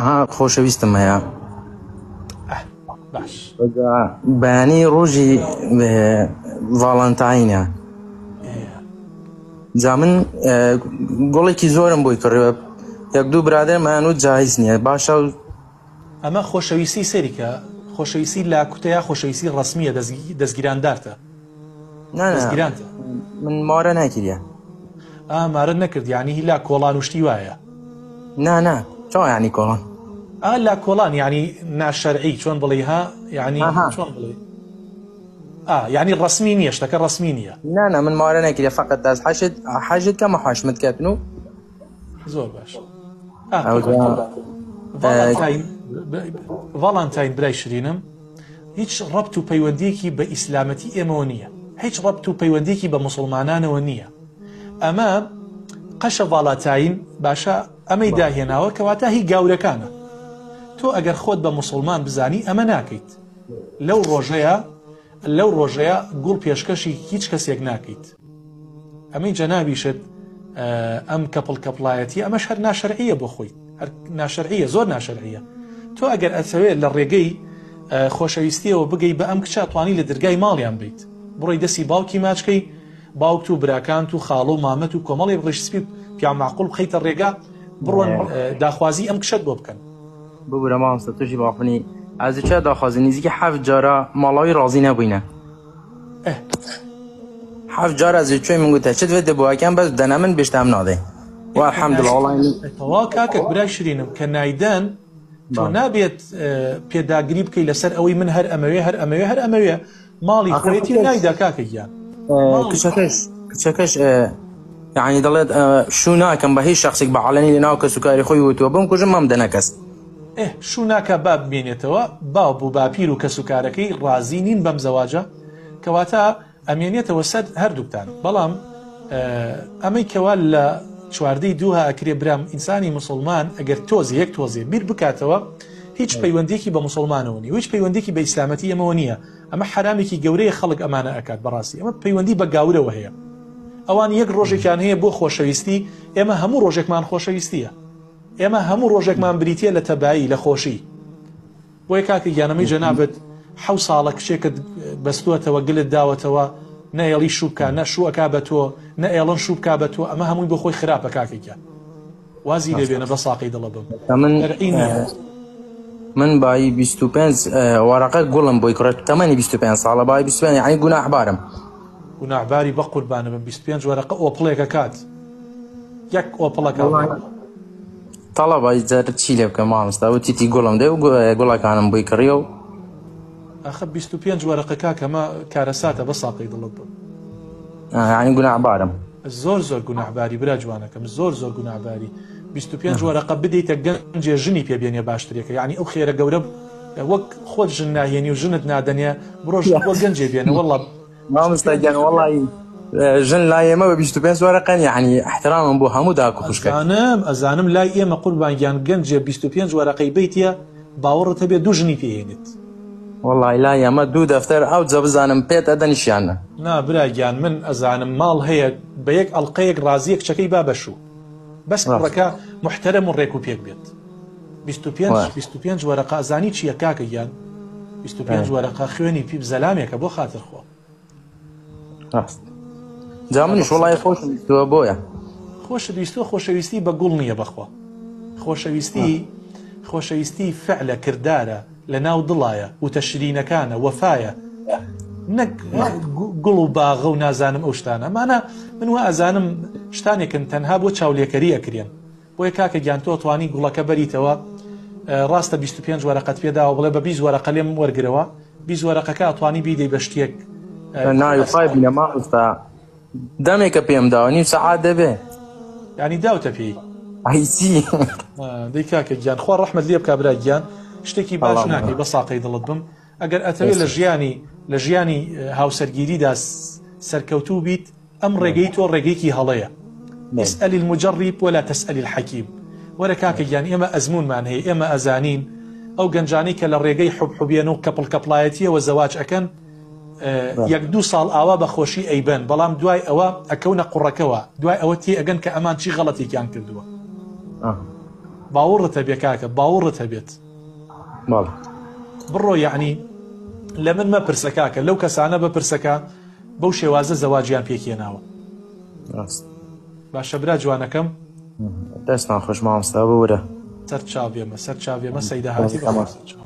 ئەها خۆشەویستم هەیە. ئەه باش. بەیانی ڕۆژی ڤاڵانتاینە. جا من گوڵێکی زۆرم بۆی کڕیوە یەک دوو برادەرم ئەیان وت جایز نییە باشە ئەمە خۆشەویستی سەیری کە خۆشەویستی لاکوتە یا خۆشەویستی ڕەسمیە دەستگیراندارتە دەستگیرانتە من مارە ناکردە ئا مارە نەکرد یعنی هی لا کۆڵان و شتی وایە نا نا چۆن یعنی کۆڵان ئا لا کۆڵان یعنی ناشەرعی چۆن بڵێ ها یعنی چۆن بڵێ ئا یعنی ڕەسمی نییە شتەکە ڕەسمی نییە نا نا من مارە نەکردە فقط دەست حەشت حەجت کەمە حاشمت کەتن و زۆر باش ڤاڵانتاین برای شرینم هیچ ڕەبت و پەیوەندیەکی بە ئیسلامەتی ئێمەوە نییە هیچ ڕەبت و پەیوەندیەکی بە مسلمانانەوە نییە ئەمە قەشە ڤاڵاتاین باشە ئەمەی داهێناوە کەواتە هی گاورەکانە تۆ ئەگەر خۆت بە مسلمان بزانی ئەمە ناکەیت لەو ڕۆژەیە لەو ڕۆژەیە گوڵ پێشکەشی هیچ کەسێک ناکەیت ئەمەی جەنابیشت ئەم کەپڵ کەپڵایەتی ئەمەش هەر ناشەرعیە بۆ خۆی هەر ناشەرعیە زۆر ناشەرعیە تۆ ئەگەر ئەتەوێت لە ڕێگەی خۆشەویستیەوە بگەی بە ئەم کچە توانی لە دەرگای ماڵیان بیت بڕۆی دەسی باوکی ماچکەی باوکت و براکانت و خاڵ و مامەت و کۆمەڵی ڕیش سپی پیا معقول بخەیتە ڕێگا بڕۆن داخوازی ئەم کچەت بۆ بکەن ببورە مامۆستا توشی باخنی ئەز چه داخوازی نزیکی حەفت جارە ماڵاوی ڕازی نەبووینە حەفت جار ئەز چۆی من گوتە چت وێت بواکەم بەس دەنە من بێشتام نادەی و الحمدلله وڵی تەواو کاکە برای شرینم کە نایدەن تۆ نابێت پێداگری بکەی لەسەر ئەوەی من هەر ئەمەوێ هەر ئەمەوێ هەر ئەمەوێ ماڵی خۆیەتی نایدا کاکە گیان کچەکەش کچەکەش یعنی دەڵێت شوو ناکەم بە هیچ شخصێک بە عڵەنی لە ناو کەسوکاری خۆی وتووە بم کوژم مەم دەنە کەس ئێ شوو ناکا با بمێنێتەوە باوب و باپیر و کەسوکارەکەی ڕازی نین بەم زەواجە کەواتە ئەمێنێتەوە سەر هەردووکتان بەڵام ئەمەی کەوا لە چواردەی دووها ئەکرێ برام ئینسانی مسلمان ئەگەر تۆزێ یەک تۆزێ بیر بکاتەوە هیچ پەیوەندێکی بە مسلمانەوە نیە هیچ پەیوەندێکی بە ئیسلامەتی ئەمەوە نییە ئەمە حرامێکی گەورەیە خەڵک ئەمانە ئەکات بەڕاستی ئەمە پەیوەندی بە گاورەوە هەیە ئەوان یەک ڕۆژێکیان هەیە بۆ خۆشەویستی ئێمە هەموو ڕۆژێکمان خۆشەویستیە ئێمە هەموو ڕۆژێکمان بریتیە لە تەبایی لە خۆشی بۆیە کاکە گیان ئەمەی جەنابت حەو ساڵە کچێکت بەستووەتەوە گلت داوەتەوە نە ئێڵی شوو بکا نە شوو ئەکا بە تۆ نە ئێڵن شوو بکا بە تۆ ئەمە هەمووی بۆ خۆی خراپە کاکە گیان وازی لێ بێنە بە ساقەی دڵە بم من شەرعی نییە. من بایی 25 وەرەقە گوڵم بۆی کڕێت تەمەنی 25 ساڵە بایی 25 یعنی گوناحبارم گوناحباری بەقوربانە بم 25 وەرەقە ئۆپڵێکە کات یەک ئۆپڵەکە تەڵەبە جار چی لێ بکەم مامۆستا وتیتی گوڵم دێ و گوڵەکانم بۆی کڕیەوە و ئەخە 25 وەرەقە کاکە ئەمە کارەساتە بە ساقەی دڵت بم یعنی گوناحبارم زۆر زۆر گوناحباری برا جوانەکەم زۆر زۆر گوناحباری 25 وەرەقە بدەیتە گەنجێ ژنی پێ بێنێ باشترێکە یعنی ئەو خێرە گەورە وەک خۆت ژن ناهێنی و ژنت نادەنێ بڕۆ ژن بۆ گەنجێ بێنە والله مامۆستا گیان وەڵی ژن لای ئێمە بە 25 وەرەقەن یعنی احترامم بۆ هەموو داک و خوشکە ئەزانم ئەزانم لای ئێمە قوربان گیان گەنجێ 25 وەرەقەی بیتە باوەڕت هەبێ دوو ژنی پێهێنێت وەڵی لای ئێمە دوو دەفتەر ئەو جە بزانم پێت ئەدەنیشیان نە نا برا گیان من ئەزانم ماڵ هەیە بە یەک ئەڵقەیەک ڕازیە کچەکەی با بەشوو بەس کوڕەکە محتەرم و ڕێک و پێک بێت 25 25 وەرەقە ئەزانی چییە کاکە گیان 25 وەرەقە خوێنی پیپ زەلامێکە بۆ خاتر خۆ ڕاست جا منیش وڵی خۆشم ویستووە بۆیە خۆشت ویستووە خۆشەویستی بە گوڵ نییە بەخوا خۆشەویستی خۆشەویستی فعلە کردارە لە ناو دڵایە وتە شرینەکانە وەفایە نەک گوڵ و باغە و نازانم ئەو شتانە مانە من وا ئەزانم شتانێکن تەنها بۆ چاولێکەری ئەکرێن بۆیە کاکە گیان تۆ توانی گوڵەکە بەریتەوە ڕاستە 25 وەرەقەت پێداوە بڵێ بە 20 وەرەقە لێم وەرگرەوە 20 وەرەقەکە ئەتوانی بیدەی بە شتێک ناوی خی بینە مامۆستا دەمێکە پێم داوە نیو سەعات دەبێ ینی داوتە پێی ئەی چی دەی کاکە گیان خوا ڕەحمەت لێ بکا برا گیان شتێکی باش ناکەی بە ساقەی دڵت بم ئەگەر ئەتەوێت لە ژیانی لە ژیانی هاوسەرگیریدا سەرکەوتوو بیت ئەم ڕێگەی تۆ ڕێگەیەکی هەڵەیە اسأل المجرب ولا تسأل الحكيم وەرە کاکە گیان ئێمە ئەزموونمان هەیە ئێمە ئەزانین ئەو گەنجانەی کە لە ڕێگەی حوب حوبێن و کەپڵ کەپڵایەتیەوە زەواج ئەکەن یەک دوو ساڵ ئاوا بە خۆشی ئەیبەن بەڵام دوای ئەوە ئەکەونە قوڕەکەوە دوای ئەوە تێ ئەگەن کە ئەمان چی غەڵەتێکیان کردووە. باوەڕت هەبێ کاکە باوەڕت هەبێت. بەڵێ. بڕۆ یەعنی لە من مەپرسە کاکە لەو کەسانە بپرسە کە بەو شێوازە زەواجیان پێک هێناوە. ڕاست. باشە برا جوانەکەم. دەستان خۆش مامۆستا ببورە. سەر چاڤێمە سەر چاڤێمە سەیدە هاتی بەخوا سەر چاو.